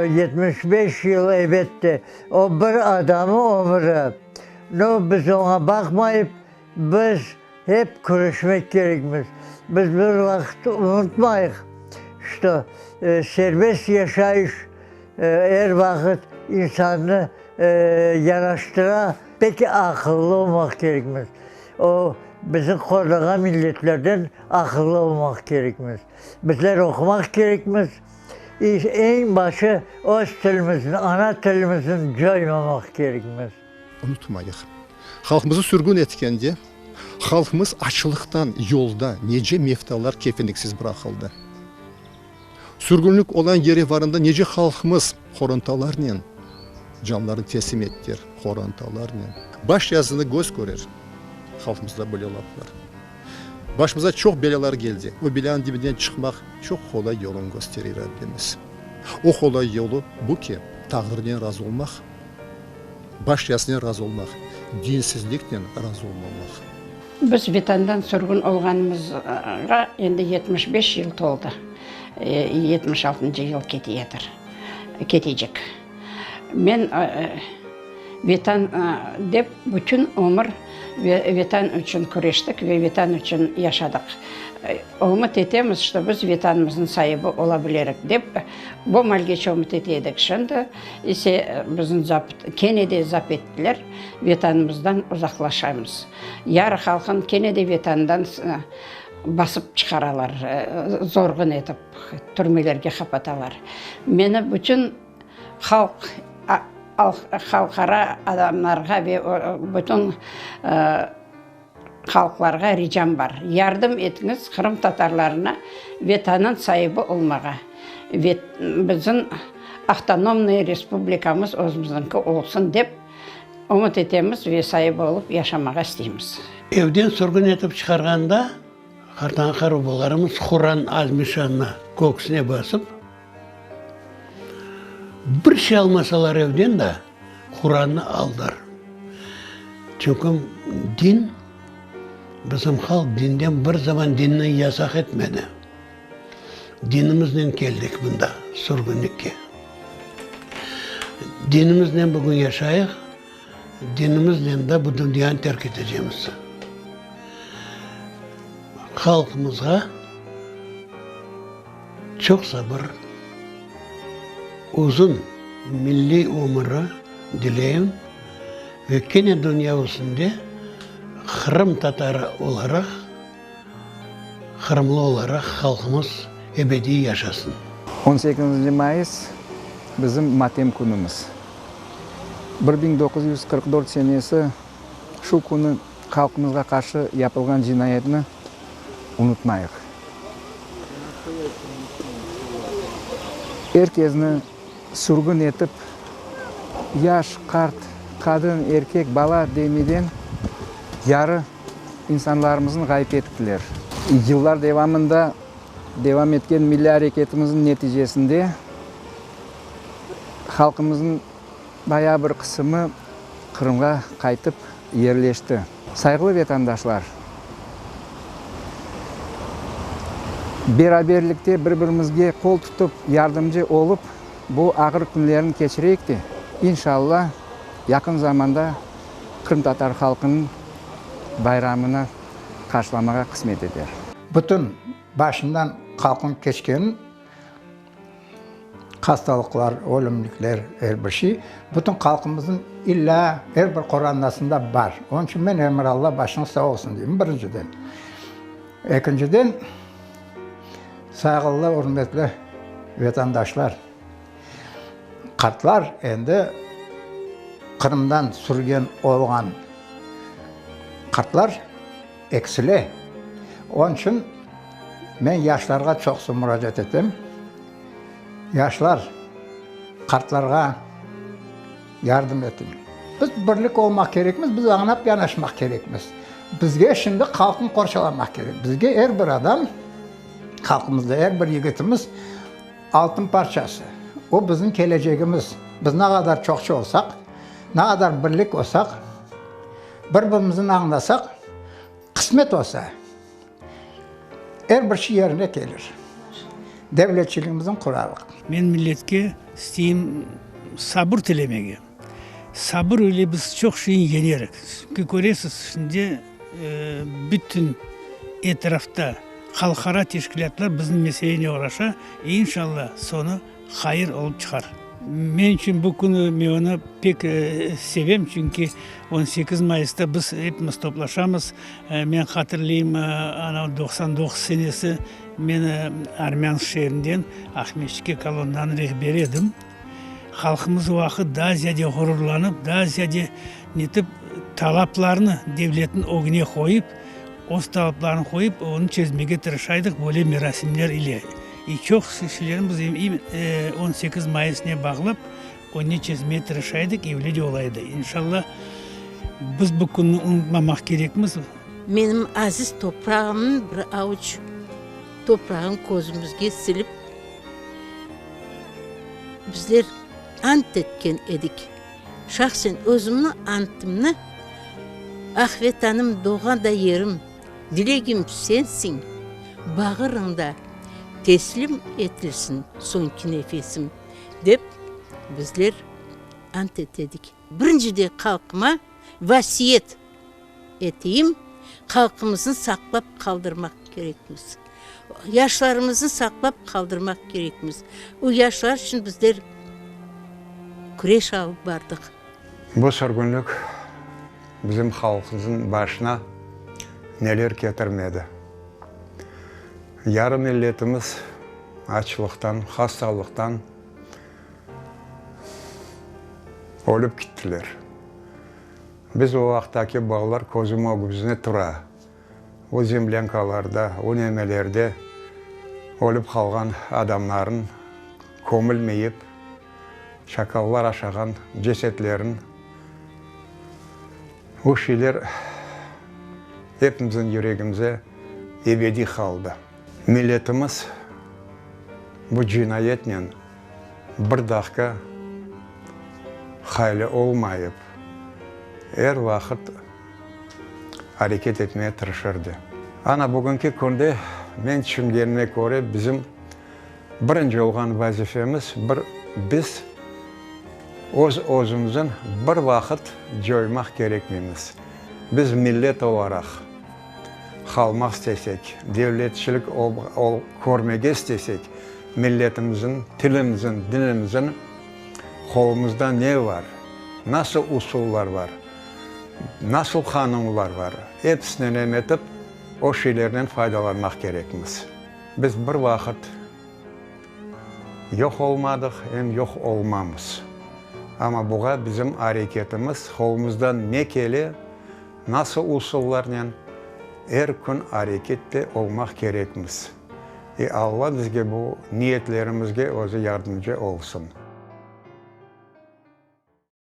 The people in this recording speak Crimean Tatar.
75 yıl, ebette, o bir adamı ömüri. No, biz oña baqmayıp, biz hep küreşmek kerekmiz. Biz bir vaqıt unutmayıq, şto serbest yaşayış er vaqıt insannı yaraştıra. Pek aqıllı olmaq kerekmiz. O, bizni qorlağan milletlerden aqıllı olmaq kerekmiz. Bizler oqumaq kerekmiz. Eñ başı öz tilimizni, ana tilimizni coymamaq kerekmiz. Unutmayıq, halqımızı sürgün etkende, halqımız açlıqtan yolda nece meftalar kefenliksiz bıraqıldı. Sürgünlik olan yere varında nece halqımız qorantalarnen canlarını teslim ettiler, qorantalarnen. Baş yazını köz körer, halqımızda böyle laflar. Başımıza çoq belâlar keldi, o belânıñ dibinden çıqmaq çoq qolay yolun köstere Rabbimiz. O qolay yolu bu ki, taqdirnen razı olmaq, baş yazınen razı olmaq, dinsizliknen razı olmamaq. Biz Vetandan sürgün olğanımızğa endi 75 yıl toldı, yetmiş altıncı yıl keteyatir, ketecek. Men Vetan dep bütün ömür Vetan içün küreştik ve Vetan içün yaşadıq. Ümüt etemiz, şto biz Vetanımıznıñ saibi ola bilerik dep, bu malgeçe ümüt ete edik. Şimdi ise bizni zapt, kene de zapt ettiler, Vetanımızdan uzaqlaşamız. Yarı halqın kene de Vetandan basıp çıqaralar, zorğun etip türmelerge qapatalar. Meni bütün halq, halqara adamlarğa ve bütün halqlarğa ricam bar, yardım etiñiz qırımtatarlarına Vetanıñ saibi olmağa ve bizim avtonomnıy respublikamız özümizniñki olsun dep ümüt etemiz ve saibi olıp yaşamağa isteymiz. Evden sürgün etip çıqarğanda qartan-qarbabalarımız Quran azmişannı köksüne basıp, Bir şey almasalar evden de, Qurannı aldılar. Çünki din, bizim halq dinden bir zaman dinni yasaq etmedi. Dinimiznen keldik mında, sürgünlikke. Dinimiznen bugün yaşayıq, dinimiznen de bu dünyanı terk etecemiz. Halqımızğa Çoq sabır, uzun milliy ömüri dileyim ve kene dünya üstünde Qırım tatarı olaraq, qırımlı olaraq halqımız ebediy yaşasın. On sekizinci mayıs bizim matem künümiz. 1944 senesi şu künü Halqımızğa qarşı yapılğan cinayetni unutmayıq. Er kezni sürgün etip, yaş, qart, qadın, erkek, bala demeden yarı insanlarımıznı ğayıp ettiler. Yıllar devamında devam etken milliy areketimizniñ neticesinde halqımıznıñ Bayağı bir qısımı Qırımğa qaytıp yerleşti. Sayğılı vetandaşlar, beraberlikte bir-birimizge qol tutıp, yardımcı olıp, bu ağır künlerni keçireyik de, inşalla, yaqın zamanda qırımtatar halqınıñ bayramını qarşılamağa qısmet eter. Bütün başından halqnıñ keçkenin Hastalıqlar, ölümlikler, er bir şey bütün halqımıznıñ illâ er bir qorandasında bar. Onıñ içün men Emir Alla başıñız sağ olsun deyim, birinciden. Ekinciden, sayğılı, ürmetli vetandaşlar, qartlar endi Qırımdan sürgen olğan qartlar eksile. Onıñ içün men yaşlarğa çoqsu muracaat etem. Yaşlar, qartlarğa yardım etiñ. Biz birlik olmaq kerekmiz, biz añlap yanaşmaq kerekmiz. Bizge şimdi halqnı qorçalamaq kerek. Bizge er bir adam, halqımızda er bir yigitimiz altın parçası. O bizim kelecegimiz. Biz ne qadar çoqça olsaq, ne qadar birlik olsaq, bir-birimizni añlasaq, qısmet olsa, Er bir şey yerine kelir. Devletçiligimizni qurarıq. Men milletke isteyim sabır tilemege. Sabır ile biz çoq şeyni yenerik. Çünki köresiz, şimdi bütün etrafta halqara teşkilâtlar bizim meselenen oğraşa, inşalla, soñu hayır olıp çıqar. Men içün bu künü, men onı pek sevem, çünki on sekiz mayısta biz epimiz toplaşamız. Men hatırlayım, ana 99 senesi men Armânsk şeerinden Aqmescitke kolonnanıñ rehberi edim. Halqımız o vaqıt daa ziyade ğururlanıp, daa ziyade netip, talaplarını devletniñ ögüne qoyıp, öz talaplarını qoyıp, onı çezmege tırışaydıq böyle merasimler ile. İ çoq şeylerni biz 18 mayısnen bağlap, onı çezmege tırışaydıq, i öyle de ola edi. İnşallah, biz bu künni unutmamaq kerekmiz. Menim aziz toprağımnıñ bir avuç toprağın közümizge silip, Bizler ant etken edik. Şahsen özümniñ antımnı, Ah, Vetanım, doğğan da yerim, dilegim sensiñ, bağırıñda teslim etilsin soñki nefesim, dep bizler ant etedik. Birincide halqıma vasiyet eteyim, halqımıznı saqlap qaldırmaq kerekmiz. Yaşlarımıznı saqlap qaldırmaq kerekmiz. O yaşlar içün bizler küreş alıp bardıq. Bu sürgünlik bizim halqımıznıñ başına neler ketirmedi. Yarı milletimiz açlıqtan, hastalıqtan ölüp kittiler. Biz o vaqıttaki balalar közüm ögümizde tura. O zemlânkalarda, o nemelerde ölüp qalğan adamların kömülmeyip, şakallar aşağan cesetlerin, o şeyler epimizin yüregimize ebediy qaldı. Milletimiz bu cinayetnen bir daqqa hayli olmayıp, er vaqıt areket etmeye tırışırdı. Ana, bugünki künde, men tüşüngenime köre, bizim birinci olğan vazifemiz, bir, biz öz-özümizin bir vaqıt coymaq kerekmeymiz. Biz millet olaraq qalmaq istesek, devletçilik körmege istesek, milletimizin, tilimizin, dinimizin qolumızda ne bar, nasıl usullar bar, nasıl qanunlar bar, episinen em etip, o şeylerden faydalanmaq kerekmiz. Biz bir vaqıt yoq olmadıq, em yoq olmamız. Amma buğa bizim areketimiz, qolumızdan ne kele, nasıl usullarnen, er kün arekette olmaq kerekmiz. E Alla bizge bu niyetlerimizge özü yardımcı olsun.